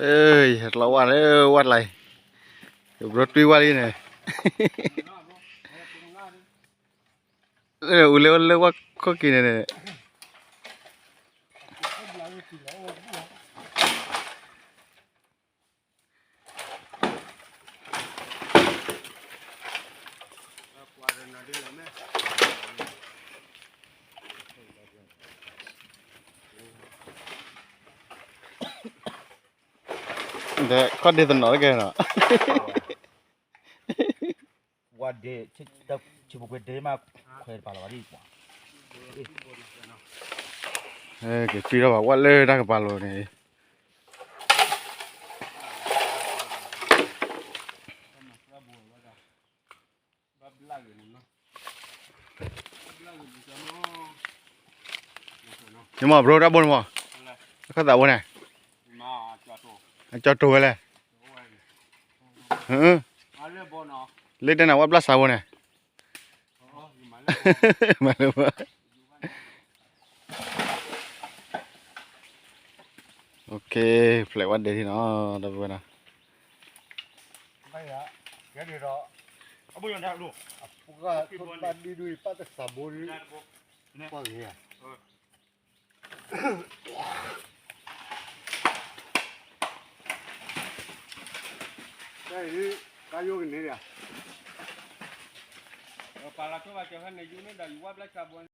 လီၤဝဲလၢဝဲလၢ်အံၤ, ကဘျီတွံၢ်ဝဲလံန့ၣ်, အူလၢဝဲလၢဝဲခိၣ်က့ၤန့ၣ်န့ၣ် ဒီးခီၣ်ဒ့တနီၤတက့ၢ်နီၤ, ဝါဒ့, ဆံပူၤကွံာ်ဒ့မး, ခွဲးတပာ်လီၤဘၣ်ဒ်, က့ၤတွံၢ်ထီၣ်ဘၣ်ဝဲလၢတၢ်ကပၤလိၤန့ၣ်, ယမ့ၢ်ဘြိတၢ်ဘိန့ၣ်မ့ၢ်, အခီၣ်သးဘိန့ၣ်, အကၠီတိၢ်ဝဲလဲၣ်, လၢတဲနၤဝဲဘျၣ်စးဘိန့ၣ်, မၤလၢ, OK, ဖျဲးဝဲဒဲးထံနီၤ, ဒီပုၢ်ဝဲၢ်နီၤ, အပှၤထိၣ်တၢ်ဒုဒုအံၤ ပၣ်တစးဘိဒု, ပှၤဂ့ၤဧါ တၢ်ယိကန့ၢ်ဒၣ်, ပာ်လီၤကၠိဘၣ်ကၠီဖဲန့ၣ် ယူန့ၢ်ဒီးယူဝဲဘျၣ်စးဘိ